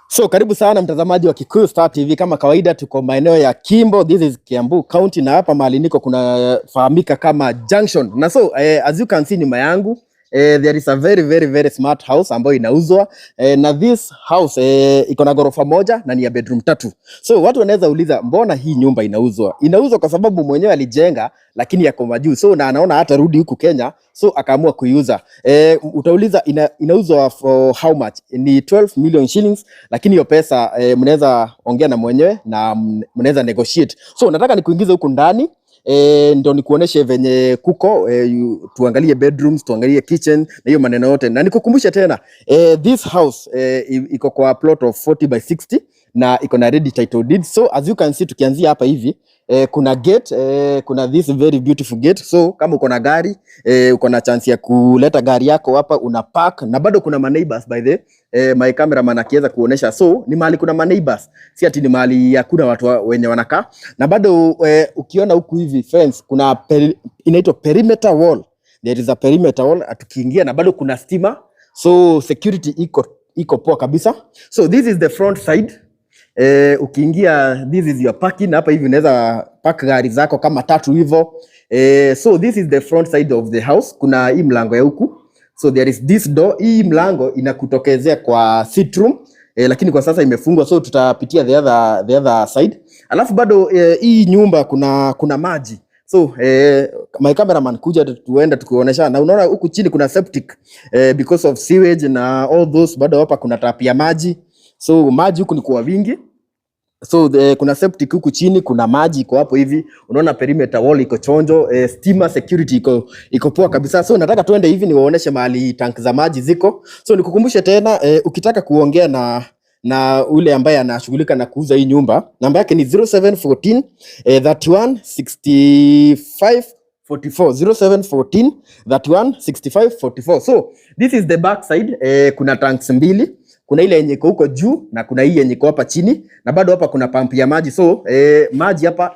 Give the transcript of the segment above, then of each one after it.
So karibu sana mtazamaji wa Kikuyu Star TV. Kama kawaida, tuko maeneo ya Kimbo, this is Kiambu County, na hapa mahali niko kunafahamika kama Junction. Na so as you can see nyuma yangu there is a very very very smart house ambayo inauzwa na this house iko na ghorofa moja na ni ya bedroom tatu. So watu wanaweza uliza, mbona hii nyumba inauzwa? Inauzwa kwa sababu mwenyewe alijenga, lakini yako majuu, so na anaona hata rudi huku Kenya, so akaamua kuiuza. Utauliza inauzwa for how much? Ni 12 million shillings, lakini hiyo pesa mnaweza ongea na mwenyewe na mnaweza negotiate. So nataka nikuingize huku ndani ndo nikuoneshe venye kuko tuangalie bedrooms, tuangalie kitchen na hiyo maneno yote, na nikukumbushe tena this house iko kwa plot of 40 by 60 na iko na ready title deed. So as you can see, tukianzia hapa hivi kuna gate, kuna this very beautiful gate. So kama uko na gari, uko na chance ya kuleta gari yako hapa una park, na bado kuna ma neighbors by the my cameraman akiweza kuonesha. So ni mahali kuna ma neighbors, si ati ni mahali hakuna watu wenye wanakaa. Na bado ukiona huku hivi fence kuna inaitwa perimeter wall. There is a perimeter wall tukiingia, na bado kuna stima, so security iko poa kabisa. So this is the front side. Ukiingia, this is your parking hapa hivi unaweza park gari zako kama tatu hivyo. So this is the front side of the house. Kuna hii mlango ya huku, so there is this door. Hii mlango inakutokezea kwa sit room, lakini kwa sasa imefungwa, so tutapitia the other side. Alafu bado hii nyumba kuna maji, so my cameraman, kuja tuende tukuonesha. Na unaona huku chini kuna septic because of sewage na all those. Bado hapa kuna tap ya maji, so maji huku ni kwa wingi. So kuna septic huku chini, kuna maji iko hapo hivi. Unaona perimeter wall iko chonjo, stima, security iko poa kabisa. So nataka tuende hivi niwaoneshe mahali tank za maji ziko. So nikukumbushe tena, ukitaka kuongea na ule ambaye anashughulika na kuuza hii nyumba, namba yake ni 0714 31 65 44, 0714 31 65 44. So this is the back side. Kuna tanks mbili, kuna ile yenye iko huko juu na kuna hii yenye iko hapa chini, na bado hapa kuna pump ya maji. So maji hapa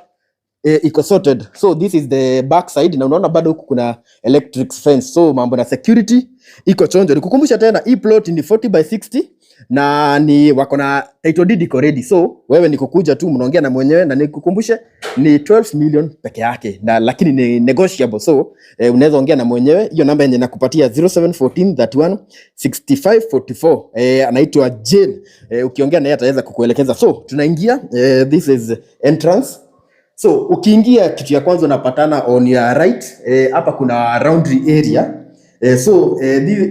iko sorted. So this is the back side, na unaona bado huku kuna electric fence, so mambo na security iko chonjo. Nikukumbusha tena, hii plot ni 40 by 60 na ni wako na title deed iko ready, so wewe ni kukuja tu mnaongea na mwenyewe, na nikukumbushe ni 12 million peke yake, na lakini ni negotiable, so unaweza ongea na mwenyewe. Hiyo namba yenye nakupatia, 0714 31 65 44, anaitwa Jane. Ukiongea naye ataweza kukuelekeza. So tunaingia, this is entrance. So ukiingia, kitu ya kwanza unapatana on your right, hapa kuna laundry area. So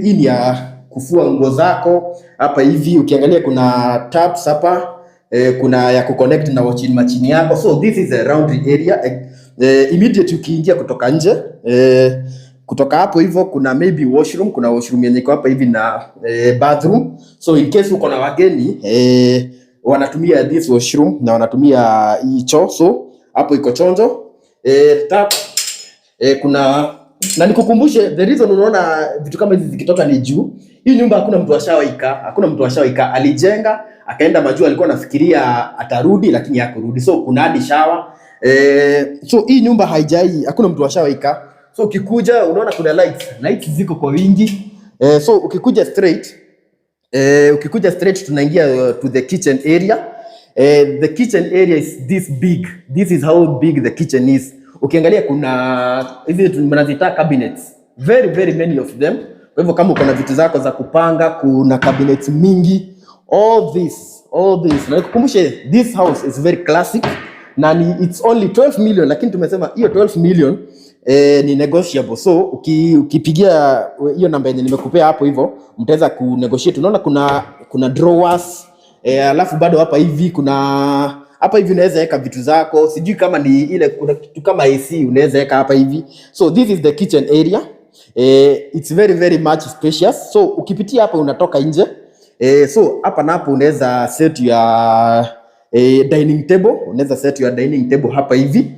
hii ni ya kufua nguo zako hapa hivi. Ukiangalia kuna taps hapa, kuna ya kuconnect na washing machine yako. So this is a laundry area. Immediate ukiingia kutoka nje, kutoka hapo hivyo kuna maybe washroom, kuna washroom yenye iko hapa hivi na bathroom. So in case uko na wageni, wanatumia this washroom na wanatumia hii choo, so hapo iko chonjo. Tap, kuna, na nikukumbushe, the reason unaona vitu kama hizi zikitoka ni juu hii nyumba hakuna mtu ashawaika, hakuna mtu ashawaika. Alijenga akaenda majuu, alikuwa anafikiria atarudi, lakini hakurudi. So kuna hadi shower. So hii nyumba haijai, hakuna mtu ashawaika. So ukikuja unaona kuna lights, lights ziko kwa wingi. So ukikuja straight tunaingia to the kitchen area. The kitchen area is this big. This is how big the kitchen is. Ukiangalia kuna hizi mnaziita cabinets. Very very many of them. Kwa hivyo kama uko na vitu zako za kupanga, kuna cabinets mingi. All this, all this. Na nikukumbushe, this house is very classic na ni it's only 12 million, lakini tumesema hiyo 12 million ni negotiable. So ukipigia hiyo namba yenye nimekupea hapo hivyo, mtaweza kunegotiate. Unaona kuna drawers, alafu bado hapa hivi kuna, hapa hivi unaweza weka vitu zako, sijui kama ni ile, kuna kitu kama AC unaweza weka hapa hivi. So this is the kitchen area. It's very very much spacious. So ukipitia hapa unatoka nje. So hapa napo unaweza set your dining table, unaweza set your dining table hapa hivi.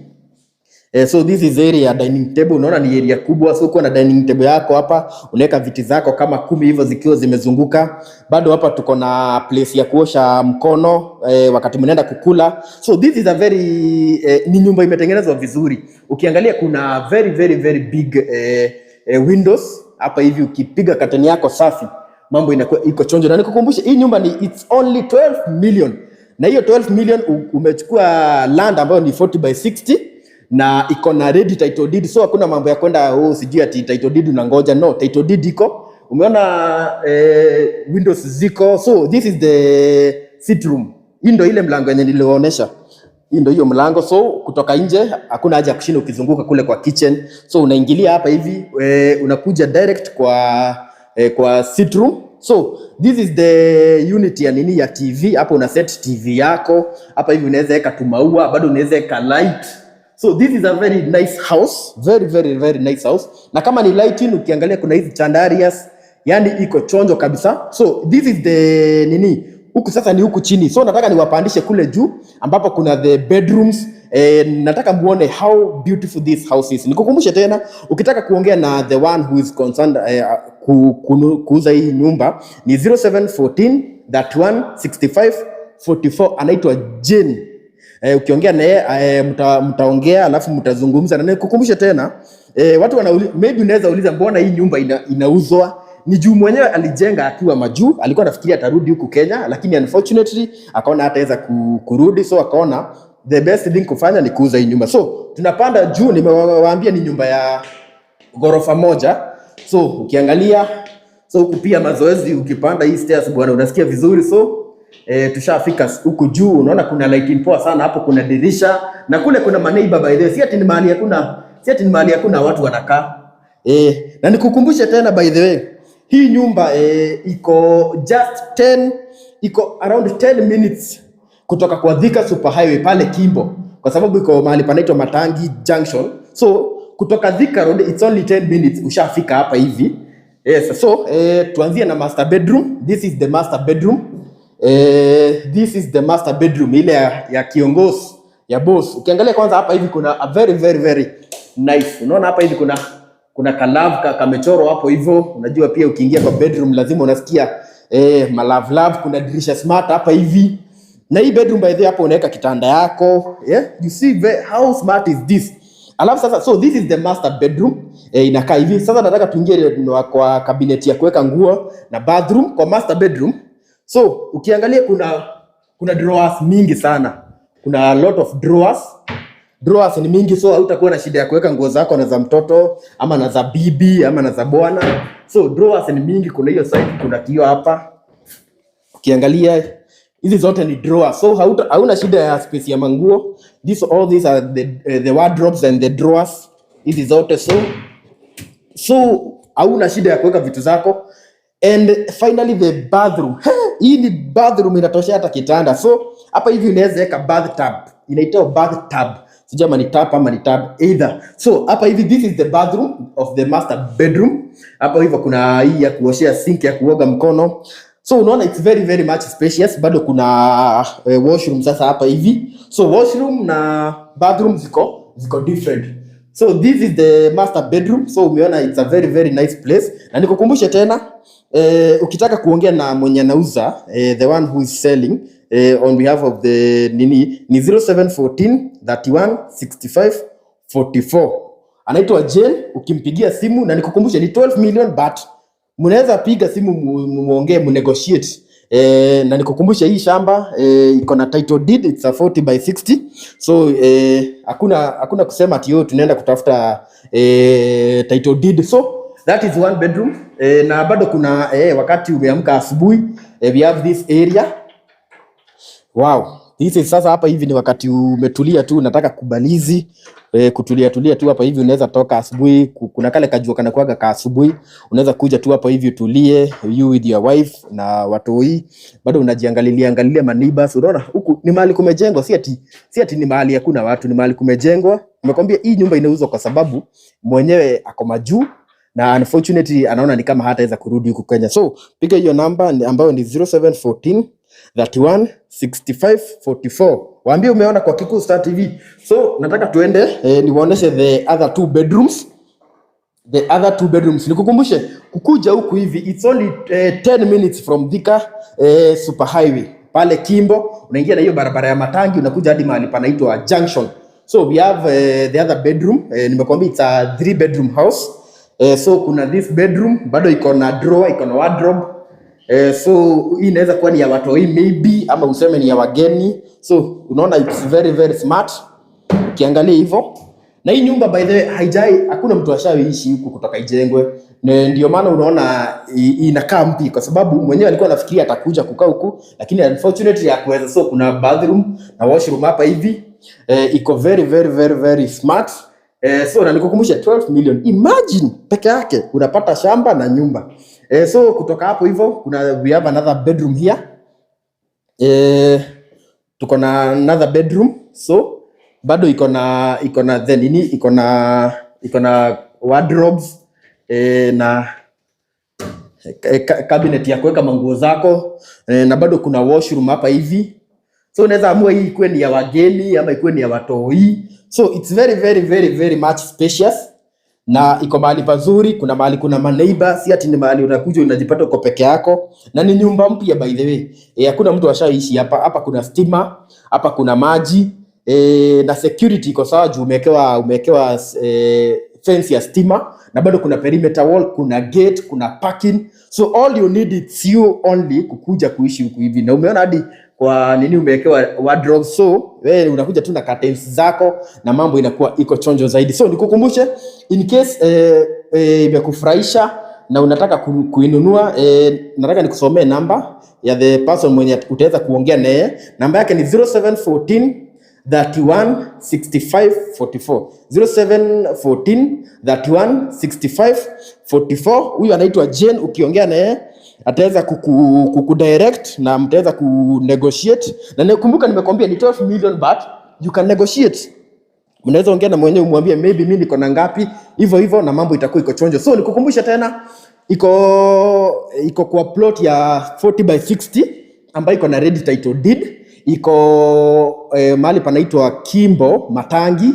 So this is area ya dining table. Unaona ni area kubwa, so uko na dining table yako hapa, unaweka viti zako kama 10 hivyo zikiwa zimezunguka. Bado hapa tuko na place ya kuosha mkono wakati mnaenda kukula. So this is a very ni nyumba imetengenezwa vizuri. Ukiangalia kuna very very very big windows hapa hivi, ukipiga curtain yako safi Mambo inakuwa iko chonjo, na nikukumbushe hii nyumba ni, it's only 12 million, na hiyo 12 million umechukua land ambayo ni 40 by 60 na iko na ready title deed, so hakuna mambo ya kwenda, oh, sijui ati title deed unangoja. No, title deed iko, umeona windows ziko. So this is the sit room. Hii ndio ile mlango yenye niliwaonyesha. Hii ndio hiyo mlango, so kutoka nje hakuna haja ya kushinda ukizunguka kule kwa kitchen. So unaingilia hapa hivi, unakuja direct kwa sit room. So this is the unit ya nini, ya TV. Hapo una set TV yako hapa hivi, unaweza weka tu maua, bado unaweza weka light. So this is a very nice house, very very very nice house. Na kama ni lighting, ukiangalia kuna hizi chandeliers, yani iko chonjo kabisa. So this is the nini huku sasa ni huku chini, so nataka niwapandishe kule juu ambapo kuna the bedrooms. Nataka muone how beautiful this house is. Nikukumbushe tena, ukitaka kuongea na the one who is concerned kuuza hii nyumba ni 0714 31 65 44, anaitwa Jane. Ukiongea na yeye mtaongea alafu mtazungumza. Na nikukumbushe tena, watu maybe unaweza uliza mbona hii nyumba inauzwa? Ni juu mwenyewe alijenga akiwa majuu, alikuwa anafikiria atarudi huku Kenya, lakini unfortunately akaona hataweza kurudi, so akaona the best thing kufanya ni kuuza hii nyumba. So tunapanda juu, nimewaambia ni nyumba ya ghorofa moja. So ukiangalia, so huku pia mazoezi, ukipanda hii stairs bwana, unasikia vizuri. So tushafika huku juu, unaona kuna lighting poa sana hapo, kuna dirisha na kule kuna maneighbor by the way. Si ati ni mahali hakuna watu wanakaa. Na nikukumbushe tena by the way, hii nyumba iko just 10, iko around 10 minutes kutoka kwa Thika Super Highway pale Kimbo, kwa sababu iko mahali panaitwa Matangi Junction. So kutoka Thika Road it's only 10 minutes ushafika hapa hivi. Yes, so tuanzie na master bedroom. This is the master bedroom. This is the master bedroom ile ya kiongozi, ya boss. Ukiangalia kwanza hapa hivi kuna a very very very nice. Unaona hapa hivi kuna kalove kamechorwa hapo hivyo. Unajua pia ukiingia kwa bedroom lazima unasikia malove love. Kuna dirisha smart hapa hivi. Na hii bedroom by the way, hapo unaweka kitanda yako. Yeah? You see how smart is this? Alafu sasa, so this is the master bedroom. Inakaa hivi. Sasa nataka tuingie kwa kabineti ya kuweka nguo na bathroom kwa master bedroom. So ukiangalia kuna drawers mingi sana. Kuna a lot of drawers. Drawers ni mingi, so hautakuwa na shida ya kuweka nguo zako na za mtoto ama na za bibi ama na za bwana. So drawers ni mingi, kuna hiyo side, kuna kioo hapa. Ukiangalia hizi zote ni drawers. So hauna shida ya space ya manguo. All these are the wardrobes and the drawers. Hizi zote, so hauna shida ya kuweka vitu zako. And finally the bathroom. He, hii ni bathroom inatoshea hata kitanda. So hapa hivi unaweza weka bathtub. Inaitwa bathtub. Sijui ama ni tap ama ni tub either. So hapa hivi this is the bathroom of the master bedroom. Hapa hivyo kuna hii ya kuoshea, sink ya kuoga mkono. So unaona it's very very much spacious. Bado kuna washroom sasa hapa hivi. So washroom na bathroom ziko different. So this is the master bedroom. So umeona it's a very very nice place. Na nikukumbushe tena, ukitaka kuongea na mwenye anauza, the one who is selling on behalf of the nini, ni 0714 31 65 44. Anaitwa Jane. Ukimpigia simu, na nikukumbushe ni 12 million, but mnaweza piga simu muongee, munegotiate. Na nikukumbushe hii shamba iko na title deed, it's a 40 by 60, so hakuna kusema ati yo tunaenda kutafuta title deed. So that is one bedroom. Na bado kuna wakati umeamka asubuhi, we have this area. Wow. This is sasa hapa hivi ni wakati umetulia tu, unataka kubalizi, kutulia tulia tu hapa hivi, unaweza toka asubuhi, kuna kale kajua kanakuaga ka asubuhi, unaweza kuja tu hapa hivi utulie, you with your wife na watoi, bado unajiangalilia angalilia maneighbors. Unaona huku ni mahali kumejengwa, si ati ni mahali hakuna watu, ni mahali kumejengwa. Nimekwambia hii nyumba inauzwa kwa sababu mwenyewe ako majuu na unfortunately anaona ni kama hataweza kurudi huku Kenya. So piga hiyo namba ambayo ni 0714 31 65 44. Waambie umeona kwa Kikuyu Star TV. So nataka tuende niwaoneshe the other two bedrooms. The other two bedrooms. Nikukumbushe kukuja huku hivi it's only 10 minutes from Thika Super Highway. Pale Kimbo unaingia na hiyo barabara ya Matangi unakuja hadi mahali panaitwa Junction. So we have the other bedroom. Nimekwambia it's a three bedroom house. So kuna this bedroom bado iko na drawer, iko na wardrobe. So hii inaweza kuwa ni ya watoi maybe, ama useme ni ya wageni. So unaona it's very very smart ukiangalia hivyo. Na hii nyumba, by the way, haijai, hakuna mtu ashaishi huku kutoka ijengwe. Ndio maana unaona inakaa mpya, kwa sababu mwenyewe alikuwa anafikiria atakuja kukaa huku, lakini unfortunately hakuweza. So kuna bathroom na washroom hapa hivi. Iko very very very very smart. So na nikukumbusha, 12 million, imagine, peke yake unapata shamba na nyumba. So kutoka hapo hivyo kuna, we have another bedroom here. Tuko na another bedroom, so bado iko na the nini, iko na wardrobes na cabinet ya kuweka manguo zako, na bado kuna washroom hapa hivi. So unaweza amua hii ikuwe ni ya wageni ama ikuwe ni ya watoi. So it's very very very very much spacious na iko mahali pazuri. Kuna mahali kuna maneighbor, si ati ni mahali unakuja unajipata uko peke yako, na ni nyumba mpya, by the way. Hakuna mtu ashaishi hapa. Hapa kuna stima, hapa kuna maji, na security iko sawa juu umewekewa fence ya stima, na bado kuna perimeter wall, kuna gate, kuna parking. So all you need, it's you only kukuja kuishi huku hivi, na umeona hadi kwa nini umewekewa wardrobe, so wewe unakuja tu na curtains zako na mambo inakuwa iko chonjo zaidi. So nikukumbushe, in case imekufurahisha na unataka kuinunua, nataka nikusomee namba ya the person mwenye utaweza kuongea naye. Namba yake ni 0714 31 65 44, 0714 31 65 44. Huyu anaitwa Jane. Ukiongea naye ataweza kukudirect na mtaweza kunegotiate, na nikumbuka nimekwambia ni 12 million, but you can negotiate. Mnaweza ongea na mwenyewe umwambie maybe mimi niko na ngapi, hivyo hivyo, na mambo itakuwa iko chonjo. So nikukumbusha tena, iko kwa plot ya 40 by 60 ambayo iko na ready title deed. Iko mahali panaitwa Kimbo Matangi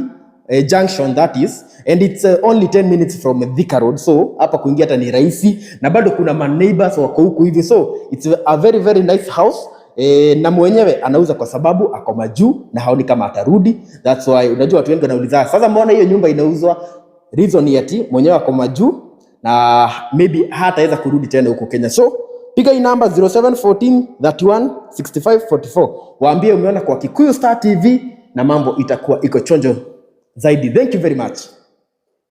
junction, that is, and it's only 10 minutes from Thika Road, so hapa kuingia hata ni rahisi, na bado kuna ma neighbors wako huku hivi, so it's a very very nice house. Na mwenyewe anauza kwa sababu ako majuu na haoni kama atarudi. That's why unajua watu wengi wanauliza, "Sasa mbona hiyo nyumba inauzwa?" Reason ni ati mwenyewe ako majuu na maybe hataweza kurudi tena huko Kenya. So piga hii namba 0714 31 65 44, waambie umeona kwa Kikuyu Star TV na mambo itakuwa iko chonjo zaidi. Thank you very much.